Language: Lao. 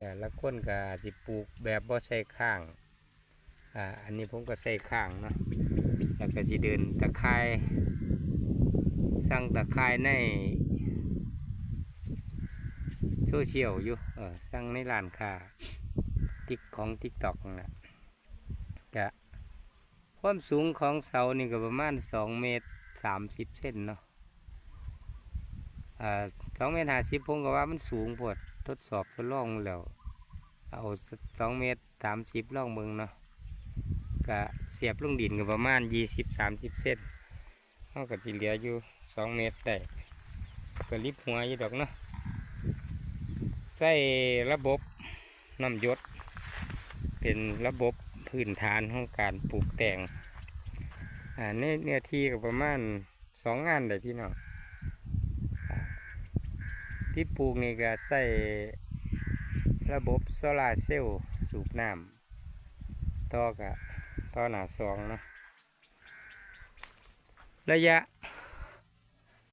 ແຕ່ລະຄົນກໍອາດຊິປູກແບບບໍ່ໃສ່ຄ້າງ ອາ ອັນນີ້ຜົມກໍໃສ່ຄ້າງເນາະ ແລ້ວກໍຊິເດີນຕາຂ່າຍ ສັ່ງຕາຂ່າຍໃນໂຊຊຽວຢູ່ ເອີ ສັ່ງໃນຮ້ານຄ້າຕິກ ຂອງຕິກຕັອກນັ້ນແຫຼະ ກະຄວາມສູງຂອງເສົານີ້ກໍປະມານສອງເມດສາມສິບເຊັນເນາະ ອາ ສອງເມດຫ້າສິບ ຜົມກໍວ່າມັນສູງໂພດ ທົດສອບທົດລອງແລ້ວ ເອົາສອງເມດສາມສິບລອງເບິ່ງເນາະ ກະສຽບລົງດິນກໍປະມານຊາວສາມສິບເຊັນ ເຮົາກໍຊິເຫຼືອຢູ່ສອງເມດໄດ້ ກໍລິບຫົວຢູ່ດອກເນາະ ໃຊ້ລະບົບນ້ຳຢົດ ເປັນລະບົບພື້ນຖານຂອງການປູກແຕ່ງ ອາ ໃນເນື້ອທີ່ກໍປະມານສອງງານໄດ້ພີ່ນ້ອງ ອາ ທີ່ປູກນີ້ກໍໃຊ້ລະບົບໂຊລາເຊວສູບນ້ຳ ຕໍ່ກະຕໍ່ໜ້າຊ່ອງເນາະ ໄລຍະ